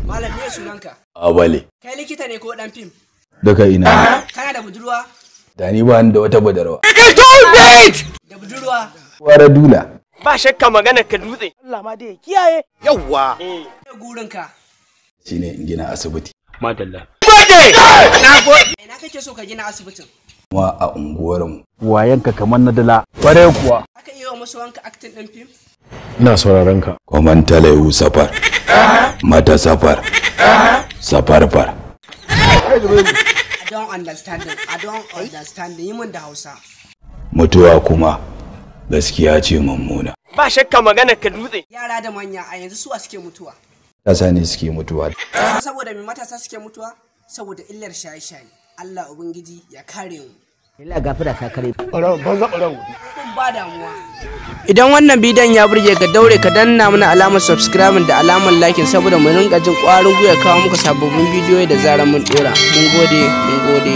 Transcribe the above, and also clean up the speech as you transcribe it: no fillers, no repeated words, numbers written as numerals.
Malam, me sunanka? Abale. Kai likita ne ko dan fim? Daga ina. Kana da budurwa? Da ni ba ni da wata budurwa. Da budurwa? Wara dula. Ba shakka magana ka dutse. Allah ma dai kiyaye. Yawwa. Me gurinka? Shine in gina asibiti. Madalla. Ina kake so ka gina asibitin? Kuma a unguwarmu. Wayanka kamar na dala. Kware kuwa. Aka iya wa masu wanka acting din fim? Ina sauraron ka. Kwaman talayu safar. Mata safar. Safar far. I don't understand it. I don't understand it. Yi mun da Hausa. Mutuwa kuma gaskiya ce mummuna. Ba shakka magana ka dutse. Yara da manya a yanzu suwa suke mutuwa? Matasa ne suke mutuwa. Kasan saboda me matasa suke mutuwa? Saboda illar shaye-shaye. Allah Ubangiji ya kare mu. Allah gafara ta kare. Kun ba damuwa. Idan wannan bidiyon ya burge ka, daure ka danna mana alamar subscribe da alamar like saboda mu rinka jin ƙwarin gwiwa kawo muku sababbin bidiyoyi da zarar mun dora. Mun gode, mun gode.